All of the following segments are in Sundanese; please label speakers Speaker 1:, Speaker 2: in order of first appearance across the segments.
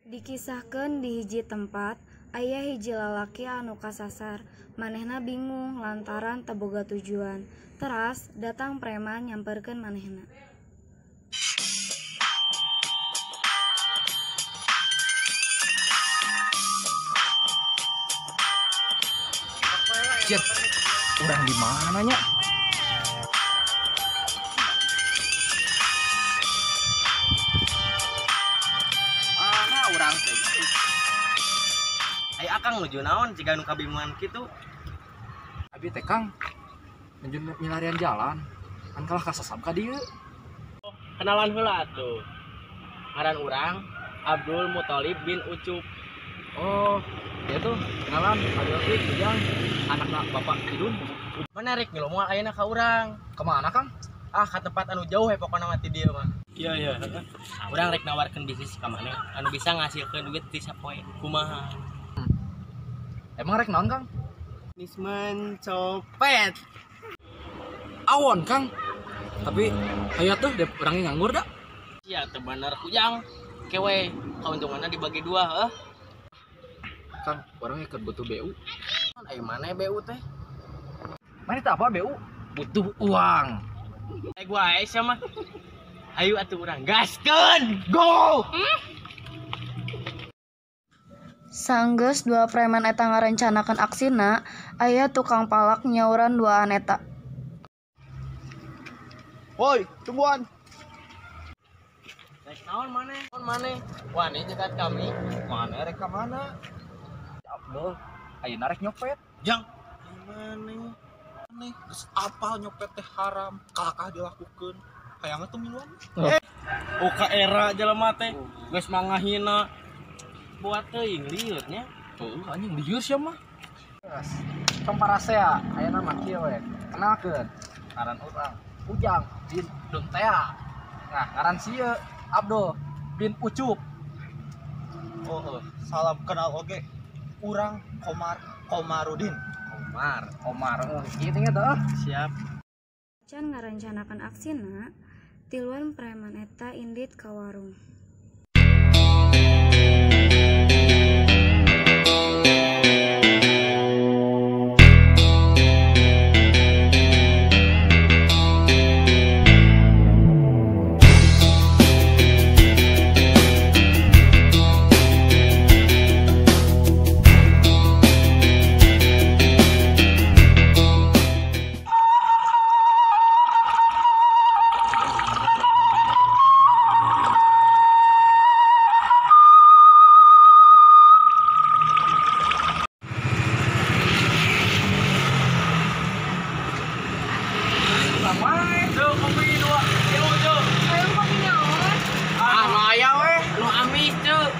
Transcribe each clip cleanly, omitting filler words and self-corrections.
Speaker 1: Dikisahkeun di hiji tempat, aya hiji lalaki anu kasasar, manehna bingung lantaran teu boga tujuan. Teras datang preman nyamperkeun manehna.
Speaker 2: Cit, urang di mana nya?
Speaker 3: Mana urang teh? Ai akang nuju naon jiga nu kabingungan kitu?
Speaker 2: Abi teh Kang, nuju milarian jalan. Kan kalah kasasab ka dieu.
Speaker 3: Kenalan heula atuh. Ngaran urang Abdul Muthalib bin Ucup.
Speaker 2: Oh, dia tuh kenalan Abdul Ujang, anakna Bapak Idun.
Speaker 3: Menarik ngilu moal ayeuna ka urang.
Speaker 2: Kemana Kang?
Speaker 3: Ah, ka tempat anu jauh we pokona mah ti dieu mah.
Speaker 4: Iya iya.
Speaker 3: Urang rek nawarkeun bisnis ka maneh anu bisa ngasilkeun duit ti sapoe. Kumaha?
Speaker 2: Emang rek naon Kang?
Speaker 3: Bisnis mencopet.
Speaker 2: Awon Kang. Tapi aya tuh dep urangnya nganggur da.
Speaker 3: Iya, teu bener Ujang. Kewe kauntunganna dibagi dua heuh.
Speaker 2: Kang, orangnya keur butuh BU.
Speaker 3: Ai mana BU teh?
Speaker 2: Mana teh apa BU? Butuh uang.
Speaker 3: Eh gua ae sia mah. Hayu atuh urang gaskeun. Go.
Speaker 1: Sanggeus dua preman eta ngarencanakeun aksina, aya tukang palak nyauran duaan eta.
Speaker 5: Woi, tungguan.
Speaker 3: Rek naon maneh? Naon maneh? Wani nyegat kami.
Speaker 2: Mana rek ka mana? Abdul, ayeuna rek nyopet.
Speaker 3: Jang.
Speaker 5: Maneh? Maneh geus apal nyopet teh haram, kalakah dilakukeun. Hayangna tuh miluan.
Speaker 3: Oh ka era jelema teh geus mangahina. Buat teuing lieur nya.
Speaker 2: Heuh, anjing lieur sia mah. Tong parasea, ayeuna mah kieu we. Kenalkeun ngaran urang Ujang bin Duntea. Nah, ngaran sieu Abdul bin Ucup.
Speaker 5: Oh, salam kenal oge. Urang Komar Komarudin.
Speaker 3: Komar.
Speaker 2: Komar, kieu teh teh.
Speaker 3: Siap.
Speaker 1: Can ngarencanakeun aksina, tiluan preman eta indit ka warung.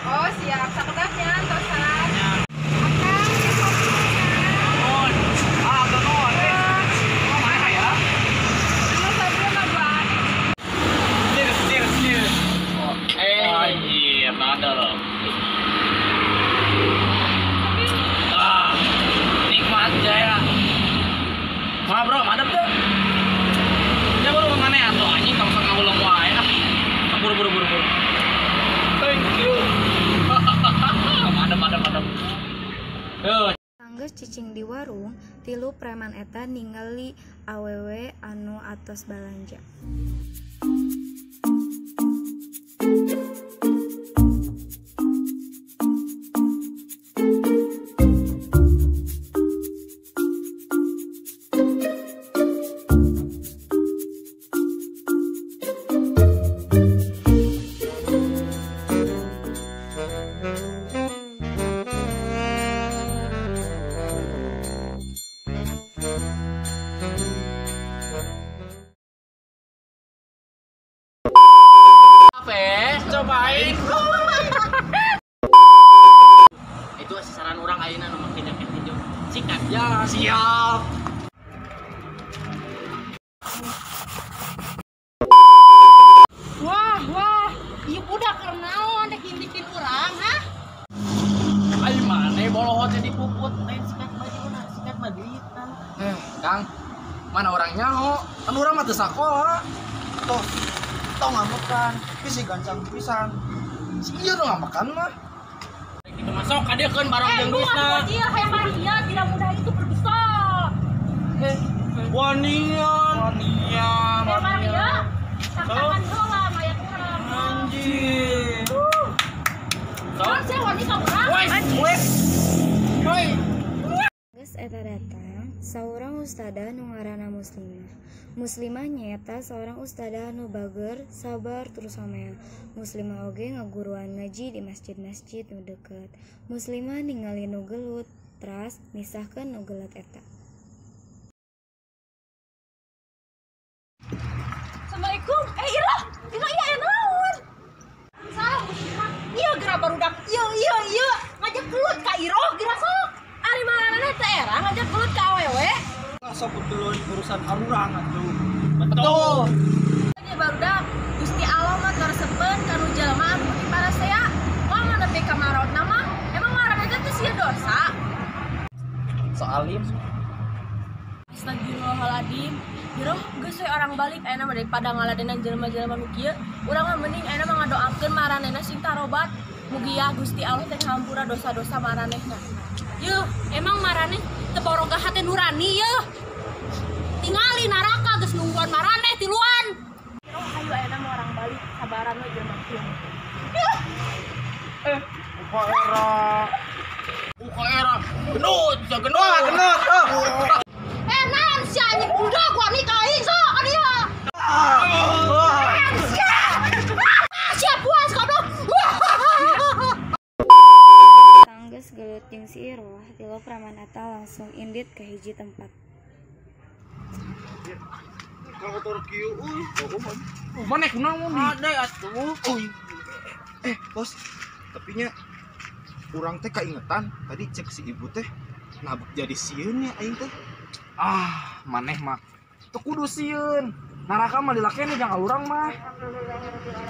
Speaker 6: Oh siap, sakedapnya tosan. Akang, kopi.
Speaker 2: Ah, nuhun. Oh, mana ya?
Speaker 6: Anu sabun mah duaan.
Speaker 3: Cheers, cheers, cheers.
Speaker 2: Anjir, nada loh. Ah, nikmat jaya. Mah bro, madep tuh. Ya baru mana atuh anjing tong sok ngawulung wae ah. Buru buru buru buru. Thank you. Madep madep madep. Tuh.
Speaker 1: Sanggeus cicing di warung, tilu preman eta ningali awewe anu atos balanja.
Speaker 3: Cobain. Itu sasaran orang ayeuna nu make jaket hijau. Sikat.
Speaker 2: Ya, siap.
Speaker 6: Wah, wah, ieu budak keur naon rek ngintikin urang, hah?
Speaker 3: Ai maneh bolohot teh dipuput, lain sikat bajuna, sikat mah duitan.
Speaker 2: Kang, mana orang nyaho? Kan urang mah teu sakola.
Speaker 5: Tuh, tong ngambekan, bisi gancang pisan.
Speaker 2: Si ieu nu ngambekan mah. Itu masuk kadiekeun barang jeung duitna.
Speaker 6: Bocil hayang barang ieu tidak mudah itu berbisol.
Speaker 3: Wanian.
Speaker 2: Wanian.
Speaker 6: Hayang barang ieu. Tangan heula mayat urang.
Speaker 2: Anjir.
Speaker 6: Sok sia wani ka urang.
Speaker 2: Wes. Woi.
Speaker 1: Geus eta datang saurang ustadah nu ngaranna Muslimah. Muslimah nyaeta saurang ustadah nu bager, sabar terus somea. Muslimah oge ngaguruan ngaji di masjid-masjid nu deukeut. Muslimah ningali nu gelut, teras misahkeun nu gelut eta.
Speaker 6: Assalamualaikum. Ira, Ira ieu aya naon? Salah Muslimah. Ieu geura barudak. Ieu ieu ieu ngajak gelut ka Iroh geura sok. Ari maranana teh era ngajak gelut ka awewe.
Speaker 3: Sok betul urusan arurang atuh. Betul.
Speaker 6: Ieu barudak Gusti Allah mah karesepeun ka nu jalma anu beuki parasea. Komo nepi ka marotna mah emang marana teh sieun dosa.
Speaker 2: Soalim.
Speaker 6: Astagfirullahaladzim. Iroh geus we orang balik ayeuna mah daripada ngaladenan jelema-jelema nu kieu. Urang mah mending ayeuna mah ngadoakeun maranehna sing tarobat. Mugia Gusti Allah teh ngahampura dosa-dosa maranehna. Yeuh, emang maraneh teu boroga hate nurani yeuh. Tingali neraka geus nungguan maraneh tiluan. Iroh hayu ayeuna mah orang balik sabaran we jelema kieu.
Speaker 3: Uka era.
Speaker 2: Uka era. Genut, bisa genut.
Speaker 3: Genut.
Speaker 6: Naon sia anjing budak wani ka aing sok ka dieu. Sia. Sia puas goblok.
Speaker 1: Tanggeus gelut jeung si Iroh, tilu preman eta langsung indit ka hiji tempat.
Speaker 5: Kalau motor kieu euy,
Speaker 2: Maneh kunaon di? Ada atuh.
Speaker 5: Bos, tapi nya urang teh kaingetan tadi cek si ibu teh nabuk jadi sieun nya aing teh.
Speaker 2: Ah, maneh mah teu kudu sieun. Neraka mah dilakene jang urang mah.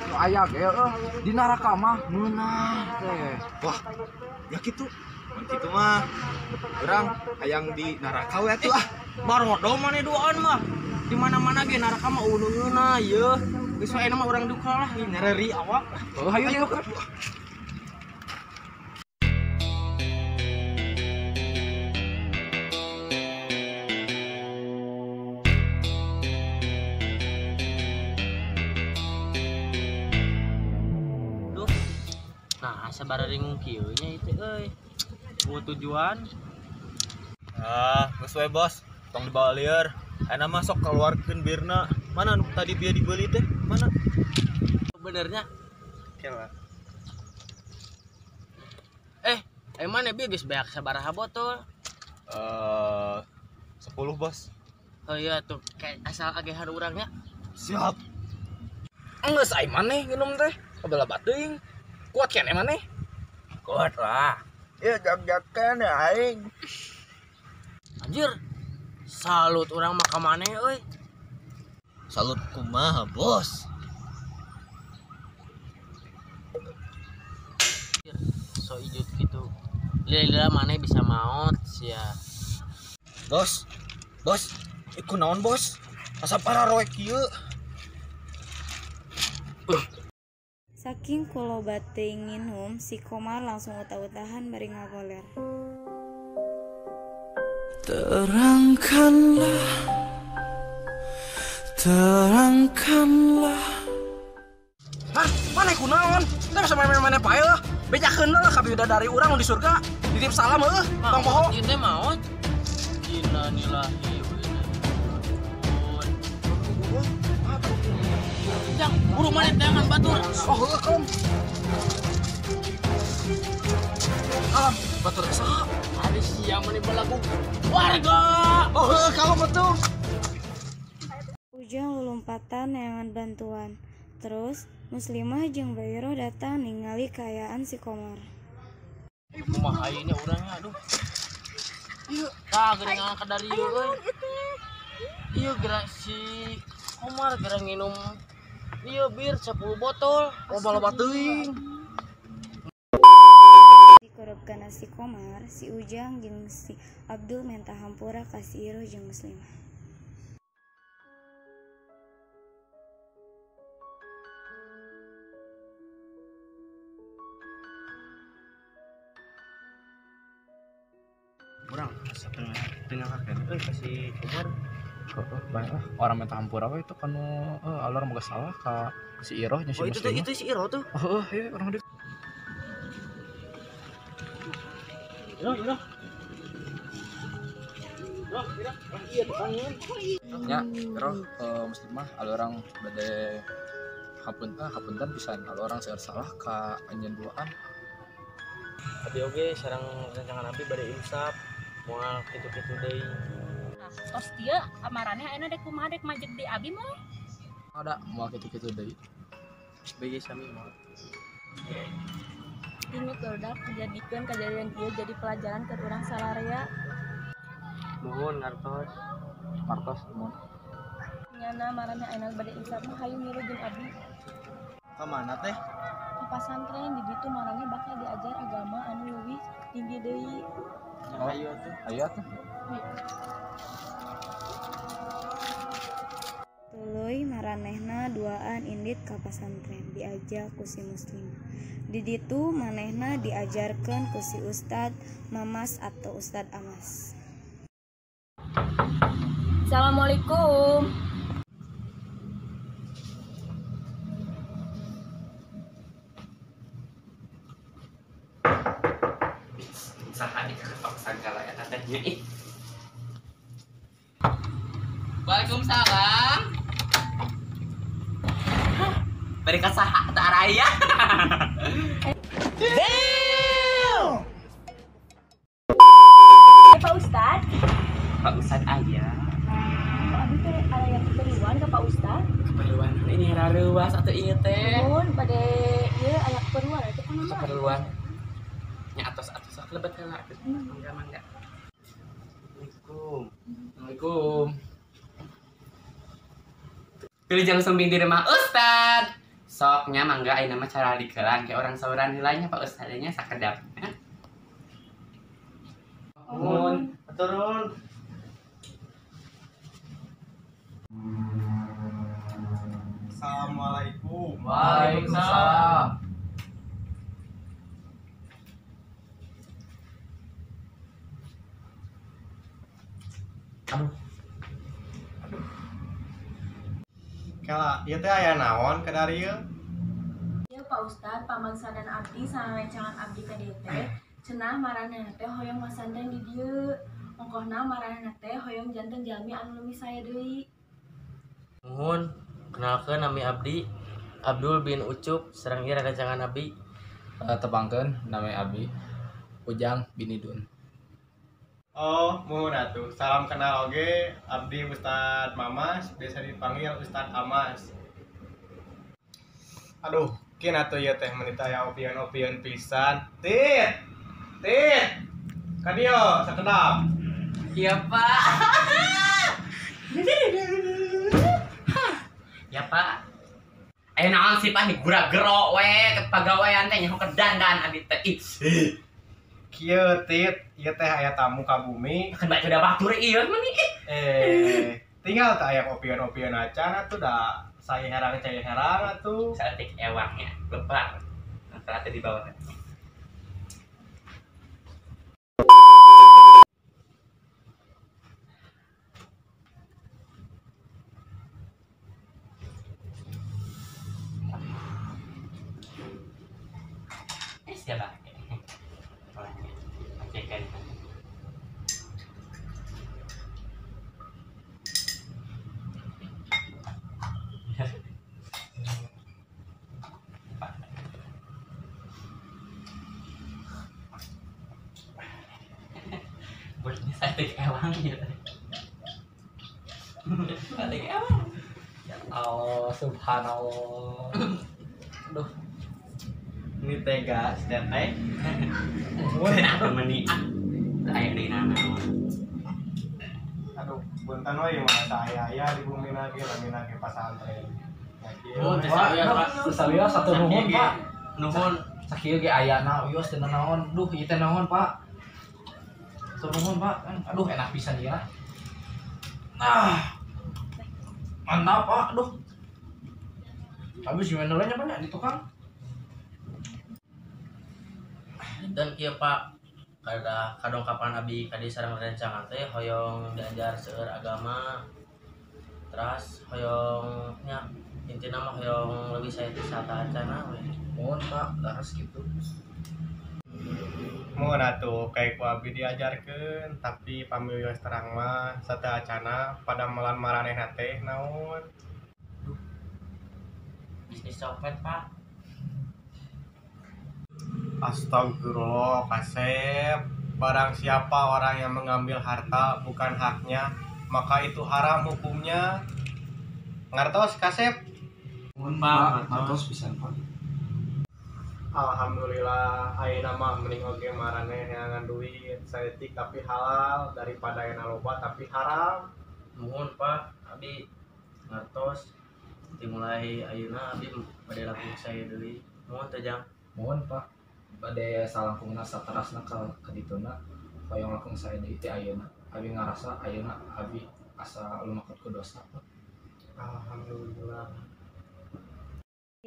Speaker 2: Nu aya ge eueuh di neraka mah meunah teh.
Speaker 5: Wah, ya kitu. Mun kitu mah urang hayang di neraka we atuh ah.
Speaker 3: Barodo maneh duaan mah. Di mana-mana ge neraka mah eueuh ieu. Geus we mah urang duka lah nyereri awak.
Speaker 2: Oh, hayu yuk.
Speaker 3: Duh. Nah, asa bararingung kieu nya itu euy. Buat tujuan.
Speaker 5: Ah, geus we bos, tong dibawa lieur. Ayeuna mah sok keluarkeun birna. Mana nu tadi bieu dibeli teh? Mana?
Speaker 3: Benernya.
Speaker 5: Kela.
Speaker 3: Mana bieu geus beak sabaraha botol?
Speaker 5: 10 bos.
Speaker 3: Oh iya tuh, kayak asal agehan urangnya.
Speaker 5: Siap.
Speaker 2: Geus ai maneh nginum teh, kabela bateuing. Kuat keneh maneh?
Speaker 3: Kuat lah.
Speaker 5: Ya jag-jagkeun ya aing.
Speaker 3: Anjir. Salut urang mah ka maneh euy.
Speaker 5: Salut kumaha, bos?
Speaker 3: So ijut gitu. Lila-lila maneh bisa maot sia.
Speaker 5: Bos. Bos, iku naon, bos? Asa pararoek kieu.
Speaker 1: Saking kuloba teuing nginum, si Komar langsung utah-utahan bari ngagoler.
Speaker 4: Terangkanlah, terangkanlah.
Speaker 2: Hah, maneh kunaon? Kita bisa main-main maneh pae lah. Bejakeun lah ka bidadari urang di surga. Titip salam heuh, tong poho.
Speaker 3: Ieu teh maot. Innalillahi wa inna ilaihi raji'un. Jang, buru maneh tangan batur.
Speaker 2: Oh, heuh kalem. Kalem, batur saha?
Speaker 3: Ari sia maneh balagu warga.
Speaker 2: Oh, heuh kalem atuh.
Speaker 1: Ujang lulumpatan neangan bantuan. Terus Muslimah jeung Bairo datang ningali kaayaan si Komar.
Speaker 3: Kumaha ieu nya urangnya aduh. Ieu tah geuningan ka dari ieu euy. Ieu geura si Komar geura nginum ieu bir 10 botol.
Speaker 2: Oh, loba teuing.
Speaker 1: Dikurupkeun si Komar, si Ujang jeung si Abdul menta hampura ka si Iroh jeung Muslimah.
Speaker 3: Urang setengah tengah kakek euy kasih Umar.
Speaker 2: Heeh, bae ah orang minta hampura we itu kanu alur moga salah ka si Iroh nya si
Speaker 3: Oh itu tuh itu si Iroh tuh.
Speaker 2: Heeh, ieu urang di
Speaker 3: Iroh, Iroh. Iroh, Iroh, iya tukangnya.
Speaker 2: Nya, Iroh muslimah alur orang bade hapunten pisan kalau orang seueur salah ka anjeun duaan.
Speaker 3: Abi oge sareng rencangan abi bade insaf moal kitu-kitu deui.
Speaker 7: Tos dieu amarane ayeuna dek kumaha dek majeg di abi moal?
Speaker 2: Ada moal kitu-kitu deui.
Speaker 3: BG sami moal.
Speaker 6: Ingat barudak dijadikeun kejadian ieu jadi pelajaran ke urang sararea.
Speaker 3: Nuhun ngartos.
Speaker 2: Ngartos nuhun.
Speaker 6: Nyana marane ayeuna bade insaf mah hayu ngilu jeung abi.
Speaker 5: Ka mana teh?
Speaker 6: Ka pasantren di ditu marane bakal diajar agama anu leuwih tinggi deui.
Speaker 2: Oh, hayu atuh. Hayu atuh.
Speaker 1: Tuluy maranehna duaan indit ka pasantren diajak ku si Muslimah. Di ditu manehna diajarkeun ku si Ustad Mamas atau Ustad Amas.
Speaker 6: Assalamualaikum.
Speaker 3: Saha diketok sagala eta teh nya ih. Waalaikumsalam. Hah, bari ka saha teh araya.
Speaker 6: Damn. Pak Ustad.
Speaker 3: Pak Ustad aya.
Speaker 6: Abi teh aya keperluan ka Pak Ustad.
Speaker 3: Keperluan ini rareuwas atuh ieu teh.
Speaker 6: Nuhun bade ieu aya keperluan atuh kumaha?
Speaker 3: Keperluan. Nya atos-atos sok lebet heula atuh. Mangga mangga. Assalamualaikum.
Speaker 2: Assalamualaikum.
Speaker 3: Pilih sumping di rumah Ustad. Soknya mangga ayeuna mah cara dikelan kayak orang sauran heula nya Pak Ustad nya sakedap. Nuhun, turun.
Speaker 5: Assalamualaikum.
Speaker 2: Waalaikumsalam. Aduh.
Speaker 5: Aduh. Kala, ieu teh aya naon ka darieu?
Speaker 6: Ieu Pak Ustad, pamangsadan abdi sarencangan abdi ka dieu teh cenah maranehna teh hoyong masantren di dieu. Ongkohna maranehna teh hoyong janten jalmi anu leuwih sae deui.
Speaker 3: Nuhun, kenalkeun nami abdi Abdul bin Ucup sareng ieu rerencangan abdi.
Speaker 2: Tepangkeun nami abdi Ujang bin Idun.
Speaker 5: Oh, muhun atuh. Salam kenal oge, abdi Ustad Mamas, biasa dipanggil Ustad Amas. Aduh, kin atuh ieu teh meuni aya opieun-opieun pisan. Tit. Tit. Ka dieu sakedap.
Speaker 3: Iya, Pak. Ya, Pak. Ayo naon sih Pak nih gura gero we pagawean teh nyaho kedandan abdi teh. Ih.
Speaker 5: Kieu Tit, ieu teh aya tamu ka bumi.
Speaker 3: Kan baca udah batur ieu mah nih.
Speaker 5: Tinggal teh aya opieun-opieun acan atuh da saya herang cai herang atuh.
Speaker 3: Saeutik ewangnya lebar. Antara teh di bawah. Siapa? Bolehnya sate ewang ya. Sate ewang.
Speaker 2: Ya Allah, subhanallah. Aduh.
Speaker 5: Ini tega setiap teh.
Speaker 3: Kenapa meni? Aya deui nana.
Speaker 5: Aduh, punten we mah saya aya di bumi lagi lami lagi pasantren.
Speaker 3: Oh,
Speaker 2: teu satu nuhun, Pak.
Speaker 3: Nuhun.
Speaker 2: Sakieu ge ayana wios teu naon. Duh, ieu teh naon, Pak? Satu nuhun, Pak. Aduh, enak pisan ieu. Nah. Mantap, Pak. Aduh. Habis gimana nya Pak di tukang?
Speaker 3: Dan kieu Pak, Kada kadongkapan abi ka dieu sareng rerencangan teh hoyong diajar seueur agama. Teras hoyong nya intina mah hoyong leuwih sae ti sateuacanna we.
Speaker 2: Mohon Pak, leres kitu.
Speaker 8: Mun atuh kayak ku abi diajarkeun, tapi pamiwios terang mah sateuacanna padamelan maranehna teh naon?
Speaker 3: Bisnis copet, Pak.
Speaker 8: Astagfirullah, kasep. Barang siapa orang yang mengambil harta bukan haknya, maka itu haram hukumnya. Ngartos kasep?
Speaker 2: Mohon Pak, ngartos pisan Pak.
Speaker 8: Alhamdulillah, ayeuna mah mending oge maraneh neangan duit saeutik tapi halal daripada ayeuna loba tapi haram.
Speaker 3: Nuhun Pak, abi ngartos dimulai ayeuna abi bade langkung sae deui. Nuhun teh Jang.
Speaker 2: Mohon Pak, bade salangkungna saterasna ka dituna hoyong langkung sae deui ti ayeuna. Abi ngarasa ayeuna abi asa lumakat ku dosa Pak.
Speaker 8: Alhamdulillah.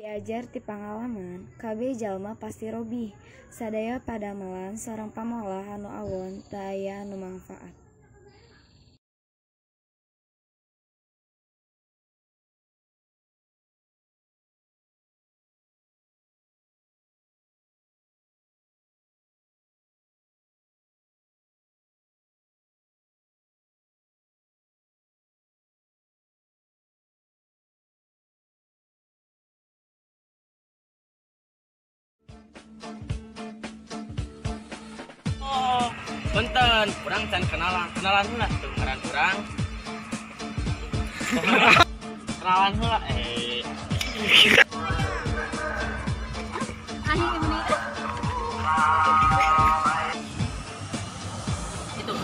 Speaker 1: Diajar ti pangalaman, kabeh jalma pasti robih. Sadaya padamelan sareng pamolah anu awon teu aya anu mangfaat.
Speaker 3: Oh, punten, urang can kenalan. Kenalan heula tuh ngaran urang. Kenalan heula eh. Itu.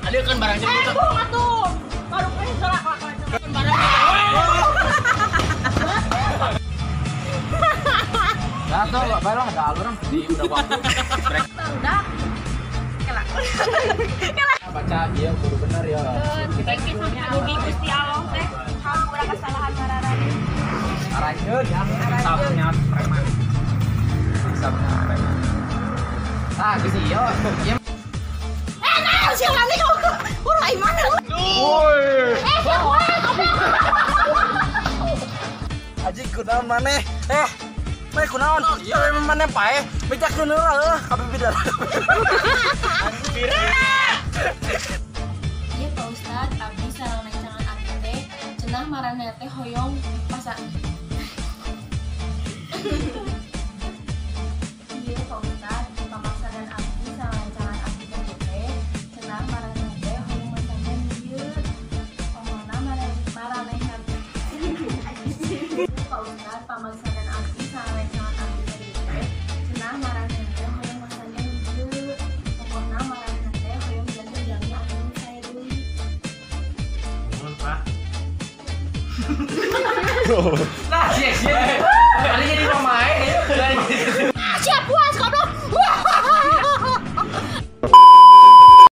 Speaker 3: Ada kan barangnya
Speaker 6: eh, bung atuh. Baru pengen salah
Speaker 2: Nah, tuh, baru ada aluran di udah waktu.
Speaker 6: Udah. Kelak.
Speaker 2: Baca iya kudu bener ya.
Speaker 6: Kita mugi Gusti Allah teh hampura kesalahan mararane.
Speaker 2: Aranjeun ya, sabnya preman. Sabnya preman. Ah, geus ieu. Ieu.
Speaker 6: Eh, nah, si Rani kok urang mana?
Speaker 2: Woi.
Speaker 6: Eh,
Speaker 3: Aji kunaon maneh? Eh, maneh kunaon? Ieu maneh paeh, bejakeun heula heuh ka bibir.
Speaker 6: Ieu Pak Ustad, abdi sareng rencangan abdi teh cenah maraneh teh hoyong pasa. Ieu Pak Ustad, pamaksadan abdi sareng rencangan abdi teh cenah maraneh teh hoyong masangkeun ieu. Pokona maranehna. Pak Ustad, pamaksadan abdi sareng rencangan abdi teh cenah maraneh teh hoyong masangkeun ieu. Pokona maraneh teh hoyong janten jalmi anu sae deui.
Speaker 3: Nuhun, Pak. Nah, sia sia. Ari jadi pemain ieu.
Speaker 6: Ah, siap puas.